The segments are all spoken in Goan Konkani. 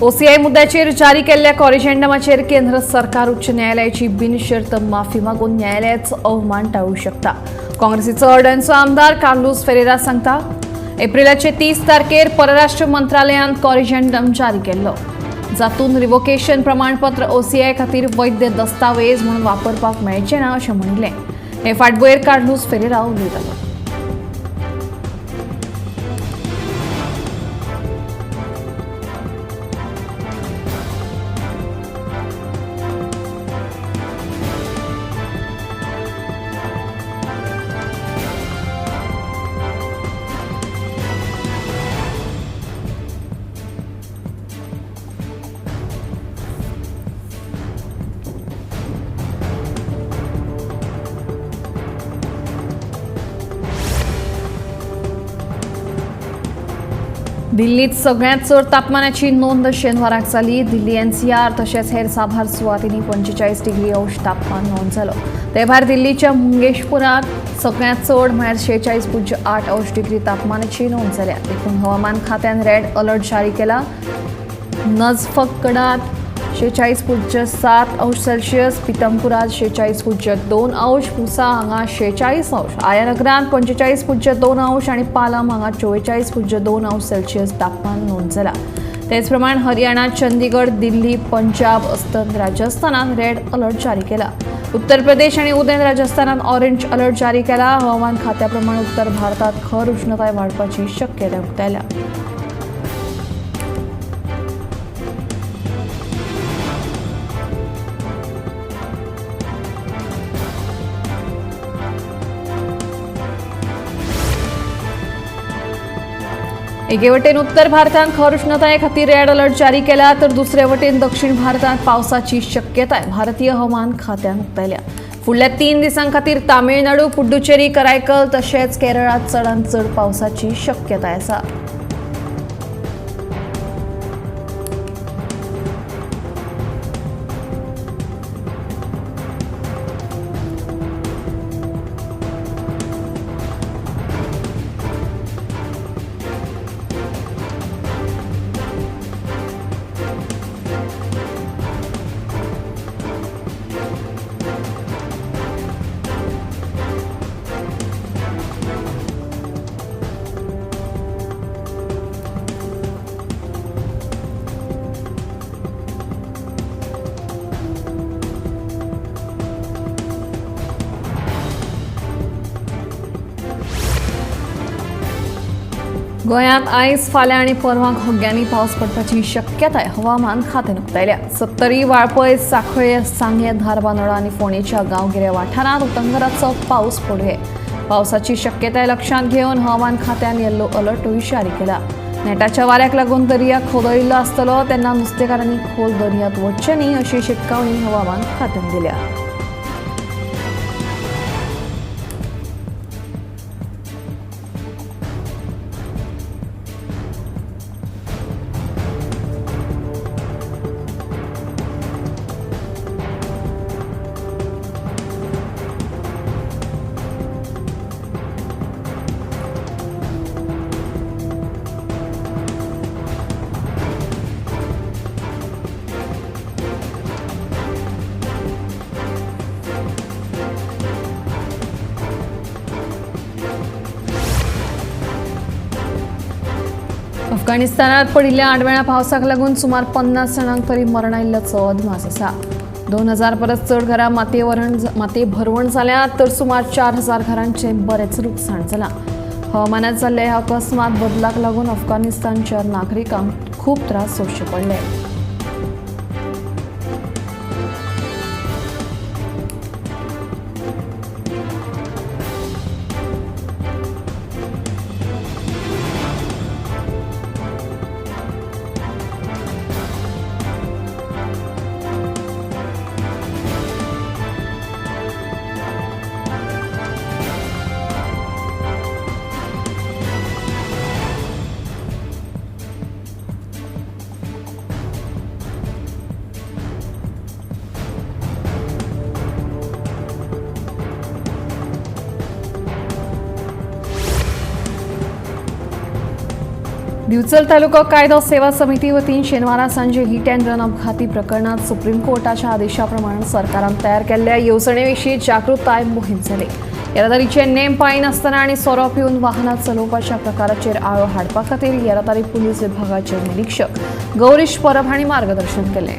ओसीआय मुद्द्याचेर जारी केल्ल्या कॉरिजेंडमाचेर केंद्र सरकार उच्च न्यायालयाची बिनशर्त माफी मागून न्यायालयाचो अवमान टाळू शकता. काँग्रेसीचो अर्डनचो आमदार कार्लूस फेरेरा सांगता, एप्रिलाचे 30 तारखेर परराष्ट्र मंत्रालयान कॉरिजेंडम जारी केल्लो, जातून रिवोकेशन प्रमाणपत्र ओसीआय खातीर वैध दस्तावेज म्हणून वापरपाक मेळचें ना अशें म्हणिल्लें. हे फाटभुंयेर कार्लूस फेरेरा उलयतालो. दिल्लीत सगळ्यात चड तापमानाची नोंद शेनवाराक जाली. दिल्ली एनसीआर तशेंच हेर साबार सुवातींनी 45 डिग्री अंश तापमान नोंद जालो. ते भायर दिल्लीच्या मुंगेशपुरांत सगळ्यात चड म्हळ्यार 46.8 अंश डिग्री तापमानाची नोंद जाल्या. देखून हवामान खात्यान रेड अलर्ट जारी केला. नजफगडात 46.7 अंश सेल्सियस, पितमपुरात 46.2 अंश, पुसा हांगा 46 अंश, आयानगरांत 45.2 अंश आनी पालम हांगा 44.2 अंश सेल्सियस तापमान नोंद जाला. तेच प्रमाण हरियाणा, चंदीगड, दिल्ली, पंजाब, अस्तंत राजस्थानात रेड अलर्ट जारी केला. उत्तर प्रदेश आनी उदेंत राजस्थानात ऑरेंज अलर्ट जारी केला. हवामान खात्या प्रमाण उत्तर भारतात खर उष्णताय वाडपाची शक्यताय उक्तायल्या. एके वटेन उत्तर भारतांत खर उष्णताये खातीर रेड अलर्ट जारी केला, तर दुसरे वटेन दक्षिण भारतांत पावसाची शक्यताय भारतीय हवामान खात्यान उक्तायल्या. फुडल्या 3 दिसां खातीर तामिळनाडू, पुडुचेरी, करायकल तशेंच केरळांत चडांत चड पावसाची शक्यताय आसा. गोंयांत आयज, फाल्यां आनी परवां घोग्यांनी पावस पडपाची शक्यताय हवामान खात्यान उक्तायल्या. सत्तरी, वाळपय, सांखळे, सांगें, धारबांदोडा आनी फोंडेच्या गांवगिऱ्या वाठारांत उटंगराचो पावस पडुये. पावसाची शक्यताय लक्षांत घेवन हवामान खात्यान येल्लो अलर्टूय जारी केला. नेटाच्या वाऱ्याक लागून दर्या खोदळिल्लो आसतलो, तेन्ना नुस्तेकारांनी खोल दर्यांत वचचें न्ही अशी शिटकावणी हवामान खात्यान दिल्या. अफगाणिस्तानात पडिल्ल्या आडवेळ्या पावसाक लागून सुमार 50 जाणांक तरी मरण आयिल्ल्याचो अदमास आसा. 2000 परस चड घरां मातये भरवण जाल्यात, तर सुमार 4000 घरांचें बरेंच लुकसाण जालां. हवामानात जाल्ल्या ह्या अकस्मात बदलाक लागून अफगाणिस्तानच्या नागरिकांक खूब त्रास सोंसचे पडले. दिवचल तालुको कायदो सेवा समिती वतीन शेनवारा सांजे हिट अँड रन अपघाती प्रकरणात सुप्रीम कोर्टाच्या आदेशाप्रमाणे सरकारान तयार केल्ल्या येवजणेविशीं जागृताय मोहीम जाली. येरादारीचे नेम पाळिनासतना आनी सोरो पिवन वाहनां चलोवपाच्या प्रकाराचेर आळो हाडपा खातीर येरादारी पुलीस विभागाचे निरीक्षक गौरीश परब हांणी मार्गदर्शन केलें.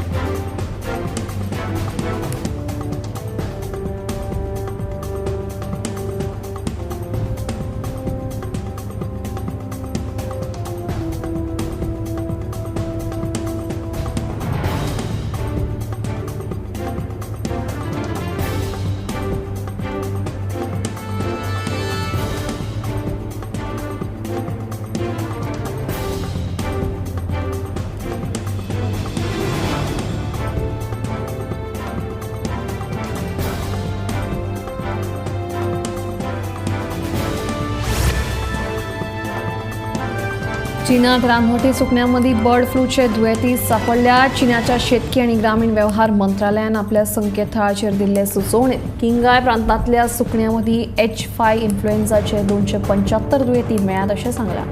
चीनात रानवटी सुकण्यांमदी बर्ड फ्लूचे दुयेंती सापडल्या. चीनाच्या शेतकी आणि ग्रामीण व्यवहार मंत्रालयान आपल्या संकेतथळाचेर दिल्ले सुचोवणेत किंगाय प्रांतांतल्या सुकण्यांमदी H5 इन्फ्लुएन्झाचे 275 दुयेंती मेळ्ळ्यात अशें सांगलां.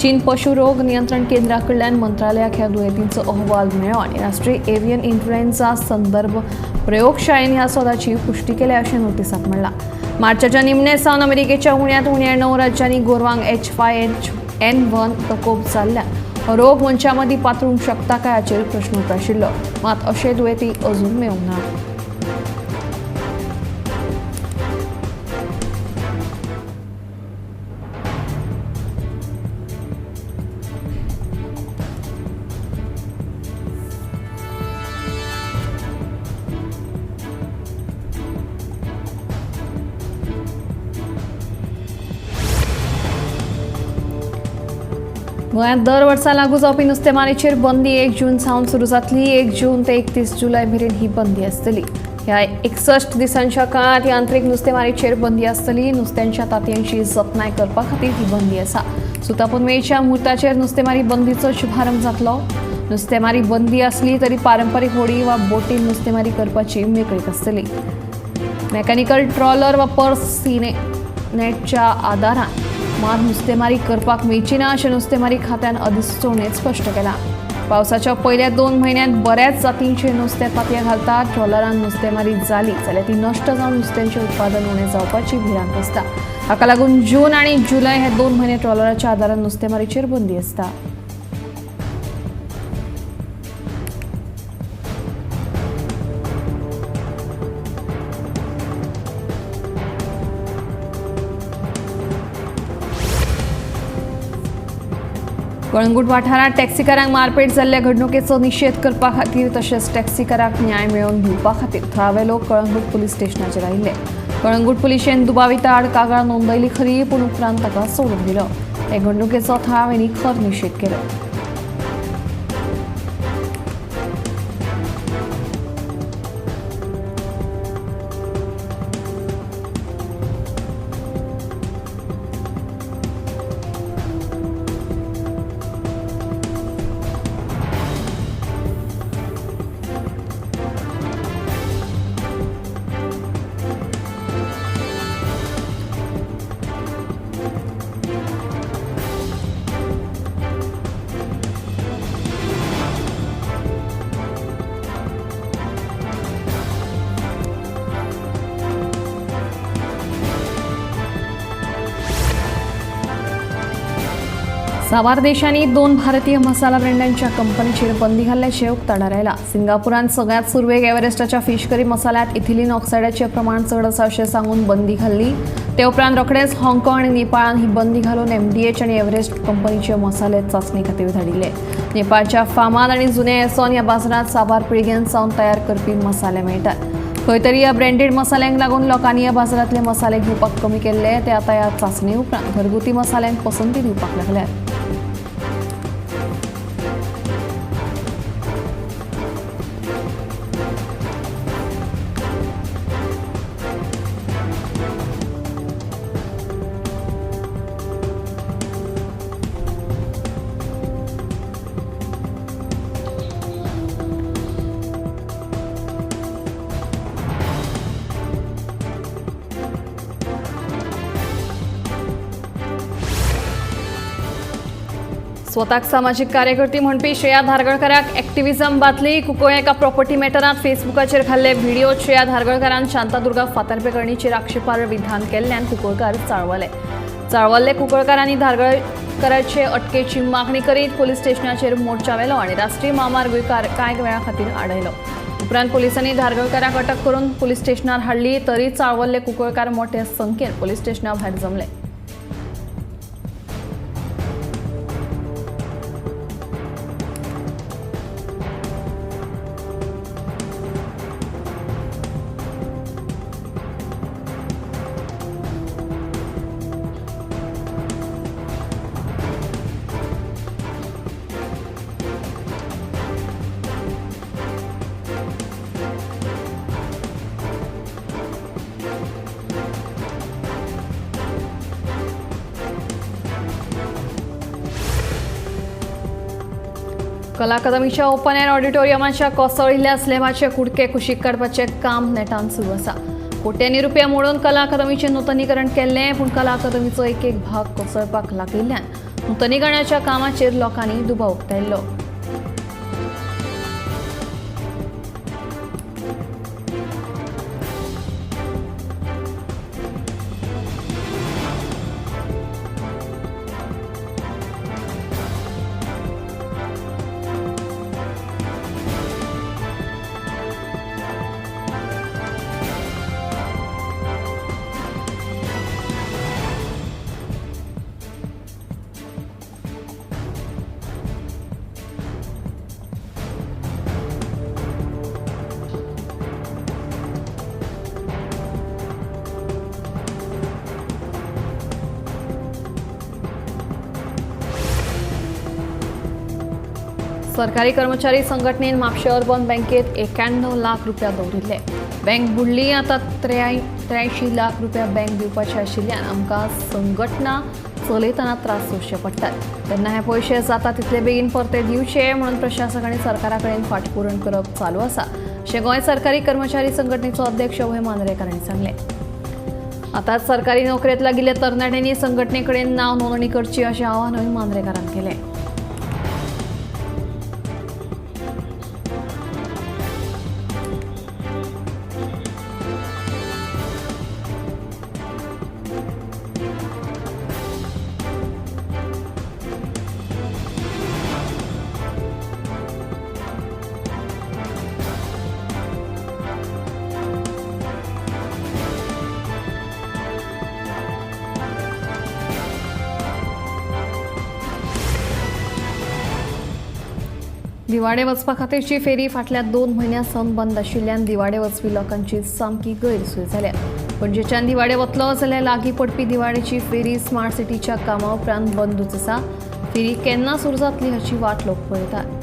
चीन पशु रोग नियंत्रण केंद्रा कडल्यान मंत्रालयाक ह्या दुयेंतींचो अहवाल मेळ्ळो आनी राष्ट्रीय एव्हियन इन्फ्लुएन्झा संदर्भ प्रयोगशाळेन ह्या सोदाची पुष्टी केल्या अशें नोटिसांत म्हणलां. मार्चाच्या निमणे सावन अमेरिकेच्या उण्यांत उण्या 9 राज्यांनी गोरवांक H5N1 प्रकोप जाल्ल्यान रोग मनशां मदीं पातळूंक शकता काय हाचेर प्रश्न उप्राशिल्लो. मात अशे दुयेंती अजून मेळूंक ना. गोंयांत दर वर्सा लागू जावपी नुस्तेमारीचेर बंदी 1 जून सावन सुरू जातली. 1 जून ते 31 जुलय मेरेन ही बंदी आसतली. ह्या 61 दिसांच्या काळांत यांत्रिक नुस्तेमारीचेर बंदी आसतली. नुस्त्यांच्या तांतयांची जतनाय करपा खातीर ही बंदी आसा. सुतापुनवेच्या मुहूर्ताचेर नुस्तेमारी बंदीचो शुभारंभ जातलो. नुस्तेमारी बंदी आसली तरी पारंपरीक होडी वा बोटीन नुस्तेमारी करपाची मेकळीक आसतली. मेकॅनिकल ट्रॉलर वा पर्स नेटच्या आदारान मात नुस्तेमारी करपाक मेळची ना अशें नुस्तेमारी खात्यान अधिसुचोवणेंत स्पश्ट केलां. पावसाच्या पयल्या 2 म्हयन्यांत बऱ्याच जातींचे नुस्तें तांतयां घालतात. ट्रॉलरान नुस्तेमारी जाली जाल्यार ती नश्ट जावन नुस्त्यांचें उत्पादन उणें जावपाची भिरांत आसता. हाका लागून जून आनी जुलय हे 2 म्हयने ट्रॉलराच्या आदारान नुस्तेमारीचेर बंदी आसता. कळंगूट वाठारांत टॅक्सीकारांक मारपेट जाल्ल्या घडणुकेचो निशेध करपा खातीर तशेंच टॅक्सीकारांक न्याय मेळोवन दिवपा खातीर थळावे लोक कळंगूट पुलीस स्टेशनाचेर आयिल्ले. कळंगूट पुलिशेन दुबाविता आड कागाळ नोंदयली खरी, पूण उपरांत ताका सोडून दिलो. हे घडणुकेचो थळाव्यांनी खर निशेध केलो. साबार देशांनी 2 भारतीय मसाला ब्रँडांच्या कंपनीचेर बंदी घाल्ल्याचें उक्ताडार आयलां. सिंगापुरान सगळ्यांत सुरवेक एव्हरेस्टाच्या फिश करी मसाल्यांत इथिलीन ऑक्सायडाचें प्रमाण चड आसा अशें सांगून बंदी घाल्ली. ते उपरांत रोखडेंच हाँगकाँग आनी नेपाळान ही बंदी घालून MDH आनी एव्हरेस्ट कंपनीचे मसाले चांचणे खातीर धाडिल्ले. नेपाळच्या फामाद आनी जुन्या एसॉन ह्या बाजारांत साबार पिळग्यां सावन तयार करपी मसाले मेळटात. खंय तरी ह्या ब्रँडेड मसाल्यांक लागून लोकांनी ह्या बाजारांतले मसाले घेवपाक कमी केल्ले. ते आतां ह्या चांचणे उपरांत घरगुती मसाल्यांक पसंती दिवपाक लागल्यात. स्वताक सामाजीक कार्यकर्ती म्हणपी श्रेया धारगळकाराक एक्टिविजम बातली. कुंकळ्ळे एका प्रॉपर्टी मॅटरांत फेसबुकाचेर घाल्ले व्हिडिओ श्रेया धारगळकारान शांतादुर्गा फातर्पें करणीचेर आक्षेपार्ह विधान केल्ल्यान कुंकळकार चाळवले. चाळवल्ले कुंकळकारांनी धारगळकाराचे अटकेची मागणी करीत पोलीस स्टेशनाचेर मोर्चा व्हेलो आनी राष्ट्रीय म्हामार्गूय कांय वेळा खातीर आडयलो. उपरांत पोलिसांनी धारगळकाराक अटक करून पोलीस स्टेशनार हाडली. तरी चाळवल्ले कुंकळकार मोठे संख्येन पोलीस स्टेशना भायर जमले. कला अकादमीच्या ओपन एअर ऑडिटोरियमाच्या कोसळिल्ल्या स्लॅबाचे कुडके कुशीक काडपाचें काम नेटान सुरू आसा. कोट्यांनी रुपया मोडून कला अकादमीचें नुतनीकरण केल्लें, पूण कला अकादमीचो एक एक भाग कोसळपाक लागिल्ल्यान नुतनीकरणाच्या कामाचेर लोकांनी दुबाव उक्तायल्लो. सरकारी कर्मचारी संघटनेन म्हापशें अर्बन बँकेत 91 लाख रुपया दवरिल्ले. बँक बुडली, आतां 83 लाख रुपया बँक दिवपाचे आशिल्ल्यान आमकां संघटना चलयतना त्रास सोंसचे पडटात. तेन्ना हे पयशे जाता तितले बेगीन परते दिवचे म्हणून प्रशासक आनी सरकारा कडेन फाटपुरण करप चालू आसा, अशें गोंय सरकारी कर्मचारी संघटनेचो अध्यक्ष अभय मांद्रेकार हांणी सांगलें. आतां सरकारी नोकरेंत लागिल्ल्या तरणाट्यांनी संघटने कडेन नांव नोंदणी करची अशें आवाहनूय मांद्रेकारान केलें. दिवाडे वचपा खातीरची फेरी फाटल्या 2 म्हयन्यां सावन बंद आशिल्ल्यान दिवाडे वचपी लोकांची सामकी गैरसोय जाल्या. पणजेच्यान दिवाडे वतलो जाल्यार लागीं पडपी दिवाडेची फेरी स्मार्ट सिटीच्या कामा उपरांत बंदूच आसा. फेरी केन्ना सुरू जातली हाची वाट लोक पळयतात.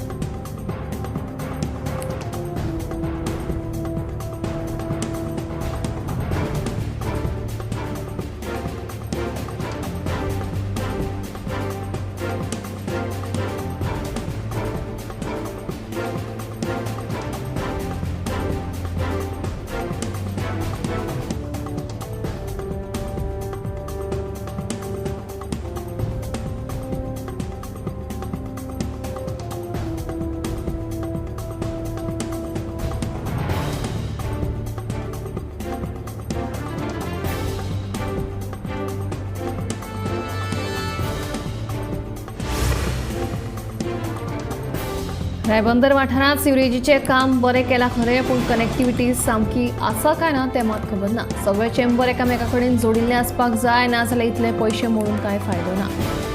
रायबंदर वाठारांत सिवरेजीचें काम बरें केलां खरें, पूण कनेक्टिविटी सामकी आसा काय ना तें मात खबर ना. सगळे चेंबर एकामेका कडेन जोडिल्ले आसपाक जाय, नाजाल्यार इतले पयशे मोडून कांय फायदो ना.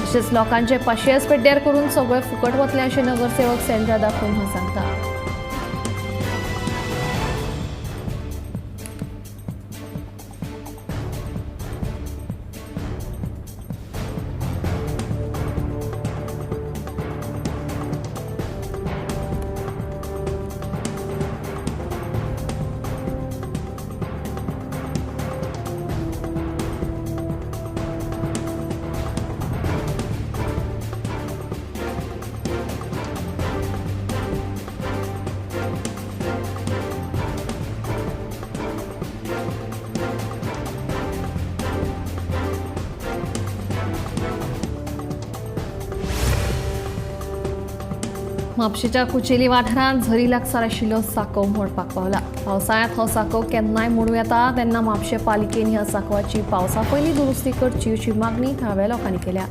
तशेंच लोकांचे पाशियेस पेड्ड्यार करून सगळे फुकट वतले अशें नगरसेवक सेंड्रा दाखोवन सांगता. म्हापशेच्या कुचेली वाठारांत झरी लागसार आशिल्लो सांकव मोडपाक पावला. पावसाळ्यांत हो सांकव केन्नाय मोडूं येता, तेन्ना म्हापशें पालिकेन ह्या सांकवाची पावसा पयलीं दुरुस्ती करची अशी मागणी थळाव्या लोकांनी केल्या.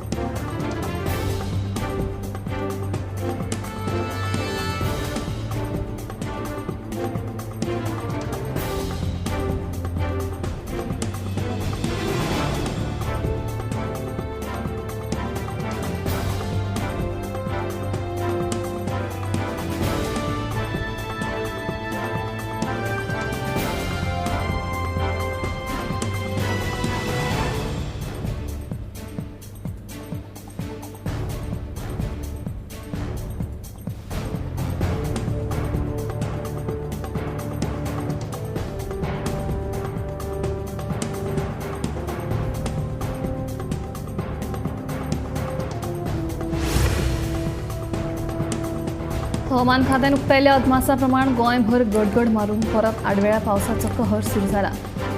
हवामान खात्यान उक्तायल्ल्या अदमासा प्रमाण गोंयभर गडगड मारून परत आडवेळ्या पावसाचो कहर सुरू जाला.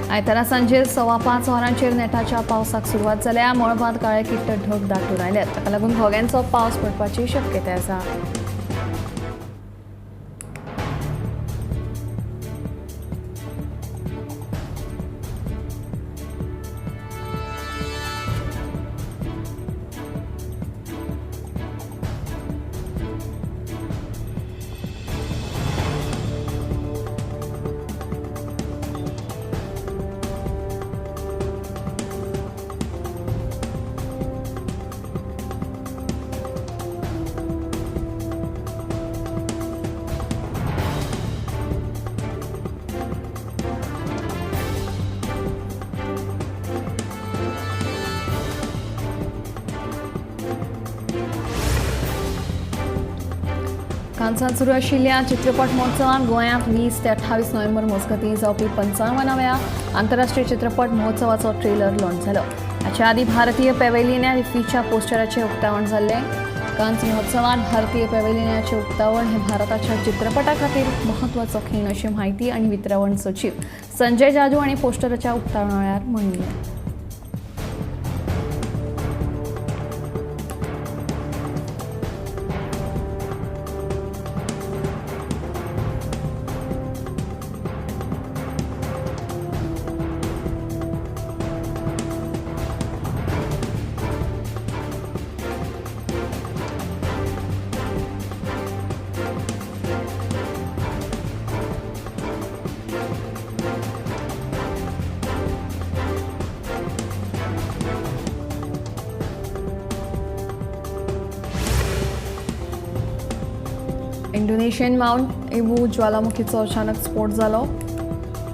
आयतारा सांजेर 5:15 वरांचेर नेटाच्या पावसाक सुरवात जाल्या. मळबांत काळे किट्ट ढग दाटून आयल्यात. ताका लागून घोग्यांचो पावस पडपाची शक्यताय आसा. कान्सांत सुरू आशिल्ल्या चित्रपट महोत्सवांत गोंयांत 20 ते 28 नोव्हेंबर मजगतीं जावपी 55व्या आंतरराष्ट्रीय चित्रपट महोत्सवाचो ट्रेलर लॉन्च जालो. हाचे आदीं भारतीय पॅव्हेलियन ह्या इफ्फीच्या पोस्टराचें उक्तावण जाल्लें. कान्स महोत्सवांत भारतीय पॅव्हेलियनाचें उक्तावण हें भारताच्या चित्रपटा खातीर म्हत्वाचो खीण अशी म्हायती आनी वितरावण सचीव संजय जाजू हांणी पोस्टराच्या उक्तावणा वेळार म्हणिल्लें. इंडोनेशियन माउंट इबू ज्वालामुखीचो अचानक स्फोट जालो.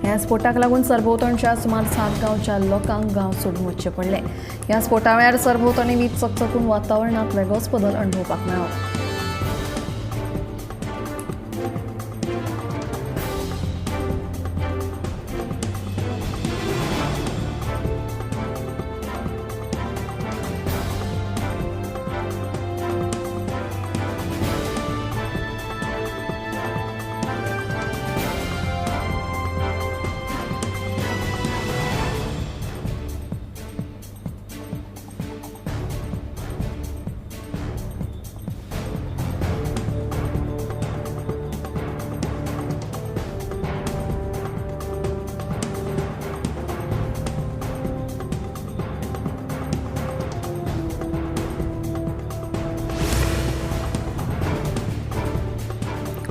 ह्या स्फोटाक लागून सरभोंवतणच्या सुमार 7 गांवच्या लोकांक गांव सोडून वचचें पडलें. ह्या स्फोटा वेळार सरभोंवतणी वीज चकचकून वातावरणांत वेगळोच बदल अणभवपाक मेळ्ळो.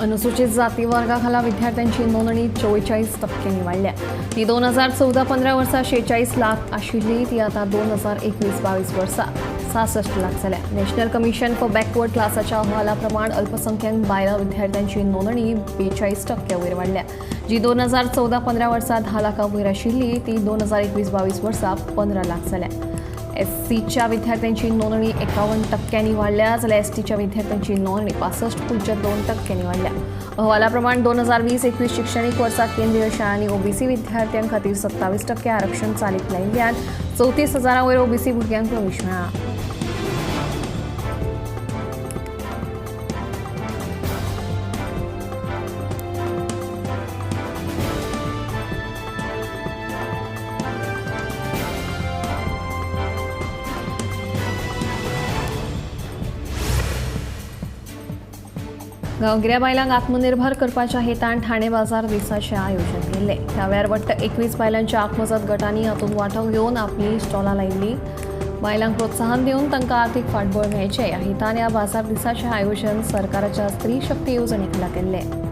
अनुसूचित जाती वर्गाखाला विद्यार्थ्यांची नोंदणी 44% वाडल्या. ती 2014-15 वर्सा 46 लाख आशिल्ली, ती आतां 2021-22 वर्सा 66 लाख जाल्या. नॅशनल कमिशन फॉर बॅकवर्ड क्लासाच्या अहवाला प्रमाण अल्पसंख्याक बायलां विद्यार्थ्यांची नोंदणी 42% वयर वाडल्या, जी 2014-15 वर्सा 10 लाखां वयर आशिल्ली ती 2021-22 वर्सा 15 लाख जाल्या. एससीच्या विद्यार्थ्यांची नोंदणी 51% वाडल्या, जाल्यार एसटीच्या विद्यार्थ्यांची नोंदणी 65.2% वाडल्या. अहवालाप्रमाण 2020-21 शिक्षणीक वर्सा केंद्रीय शाळांनी ओबीसी विद्यार्थ्यां खातीर 27% आरक्षण चालीक लायिल्ल्यान 34,000 वयर ओबीसी भुरग्यांक प्रवेश मेळ्ळा. गांवगिऱ्या बायलांक आत्मनिर्भर करपाच्या हेतान ठाणे बाजार दिसाचें आयोजन केल्लें. ह्या वेळार वट्ट 21 बायलांच्या आत्मजत गटांनी हातूंत वांटो घेवन आपली स्टॉलां लायिल्लीं. बायलांक प्रोत्साहन दिवन तांकां आर्थीक फाटबळ मेळचें ह्या हेतान ह्या बाजार दिसाचें आयोजन सरकाराच्या स्त्री शक्ती येवजणे खाला केल्लें.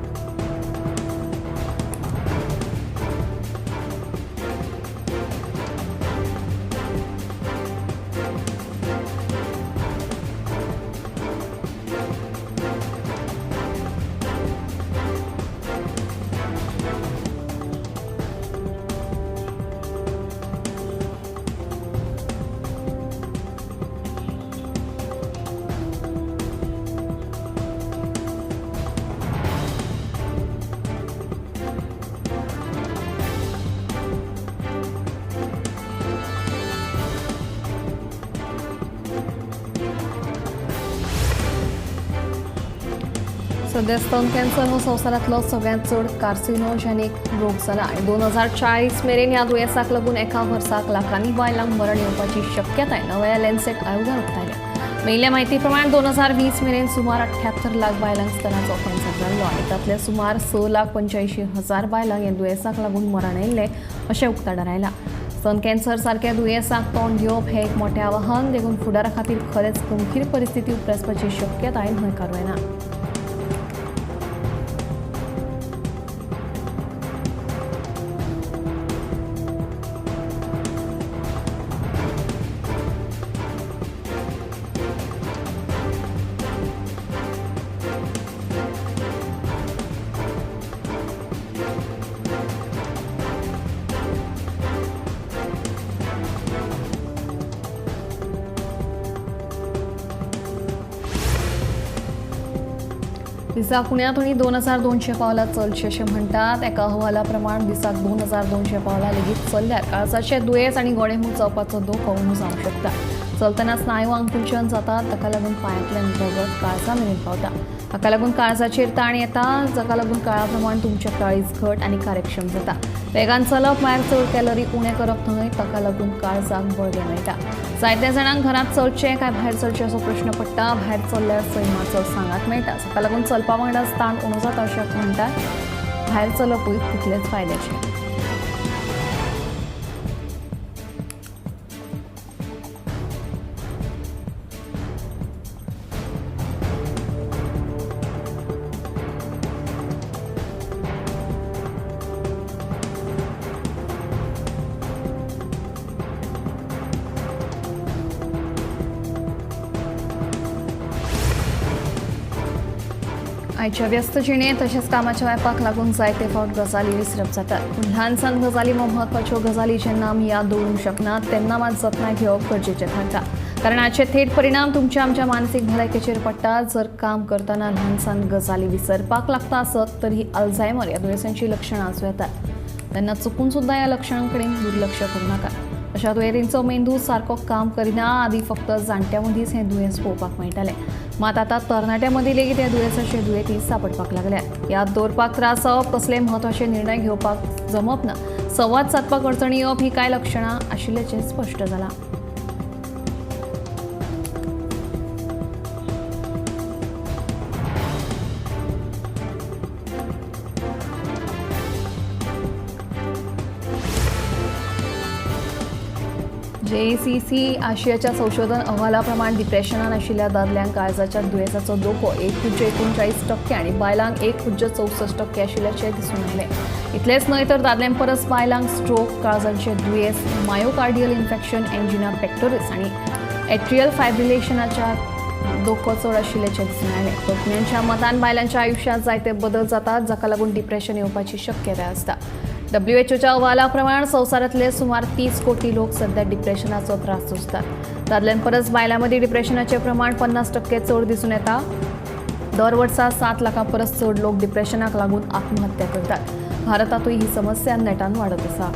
सध्या स्तन कॅन्सर हो संवसारांतलो सगळ्यांत चड कार्सिनोजेनिक रोग जाला आनी 2040 मेरेन ह्या दुयेंसाक लागून एका वर्साक लाखांनी बायलांक मरण येवपाची शक्यताय नव्या लॅन्सेट आयोगान उक्तायल्या. मेळिल्ल्या म्हायती प्रमाण 2020 मेरेन सुमार 78 लाख बायलांक स्तनाचो कॅन्सर जाल्लो आनी तांतले सुमार 6,85,000 बायलांक ह्या दुयेंसाक लागून मरण आयिल्लें अशें उक्ताडार आयलां. स्तन कॅन्सर सारक्या दुयेंसाक तोंड दिवप हें एक मोटें आव्हान देखून फुडारा खातीर खरेंच गंभीर परिस्थिती उप्रासपाची शक्यताय न्हयकारूं येना. दिसाक उण्यांत उणी 2200 पावलां चलचें अशें म्हणटात. एका अहवाला प्रमाण दिसाक 2200 पावलां लेगीत चल्ल्यार काळजाचें दुयेंस आनी गोडेंमूत जावपाचो धोको उणो जावंक शकता. चलतना स्नायू आकुंचन जाता, ताका लागून पांयांतल्यान रगत काळजा मेरेन पावता. हाका लागून काळजाचेर ताण येता, जाका लागून काळा प्रमाण तुमचें काळीज घट आनी कार्यक्षम जाता. वेगान चलप म्हळ्यार चड कॅलरी उणें करप न्हय, ताका लागून काळजाक बळगें मेळटा. जायत्या जाणांक घरांत चलचें काय भायर चलचें असो प्रश्न पडटा. भायर चल्ल्यार सैमाचो सांगात मेळटा, ताका लागून चलपा वांगडाच ताण उणो जाता अशें म्हणटात. भायर चलपूय तितलेंच फायद्याचें. आयच्या व्यस्त जिणेंत तशेंच कामाच्या व्यापाक लागून जायते फावट गजाली विसरप जातात. पूण ल्हान सान गजाली वा म्हत्वाच्यो गजाली जेन्ना आमी याद दवरूंक शकनात तेन्ना मात जतनाय घेवप गरजेचें थारता, कारण हाचे थेट परिणाम तुमच्या आमच्या मानसीक भलायकेचेर पडटा. जर काम करतना ल्हान सान गजाली विसरपाक लागता आसत तर ही अल्झायमर ह्या दुयेंसांची लक्षणां आसूं येतात. तेन्ना चुकून सुद्दां ह्या लक्षणां कडेन दुर्लक्ष करूं नाका. अशा दुयेंतींचो मेंदू सारको काम करिना. आदी फक्त जाणट्यां मदींच हें दुयेंस पळोवपाक मेळटालें, मात आतां तरणाट्यां मदीं लेगीत ह्या दुयेंसाचे दुयेंती सांपडपाक लागल्यात. याद दवरपाक त्रास जावप, कसले म्हत्वाचे निर्णय घेवपाक जमप ना, संवाद सादपाक अडचणी येवप ही कांय लक्षणां आशिल्ल्याचें स्पश्ट जालां. JACC आशियाच्या संशोधन अहवालाप्रमाण डिप्रेशनान आशिल्ल्या दादल्यांक काळजाच्या दुयेंसाचो धोको 1.39% आनी बायलांक 1.64% आशिल्ल्याचें दिसून आयलें. इतलेंच न्हय तर दादल्यां परस बायलांक स्ट्रोक, काळजाचें दुयेंस, मायोकार्डियल इन्फेक्शन, एन्जिना पेक्टोरिस आनी एट्रियल फायब्रिलेशनाच्या धोको चड आशिल्ल्याचें दिसून आयलें. तज्ञांच्या मतान बायलांच्या आयुश्यांत जायते बदल जातात, जाका लागून डिप्रेशन येवपाची शक्यताय आसता. WHOच्या अहवालाप्रमाण संवसारांतले सुमार 30 कोटी लोक सध्या डिप्रेशनाचो त्रास सोंसतात. दादल्यां परस बायलां मदीं डिप्रेशनाचें प्रमाण 50% चड दिसून येता. दर वर्सा 7 लाखां परस चड लोक डिप्रेशनाक लागून आत्महत्या करतात. भारतांतूय ही समस्या नेटान वाडत आसा.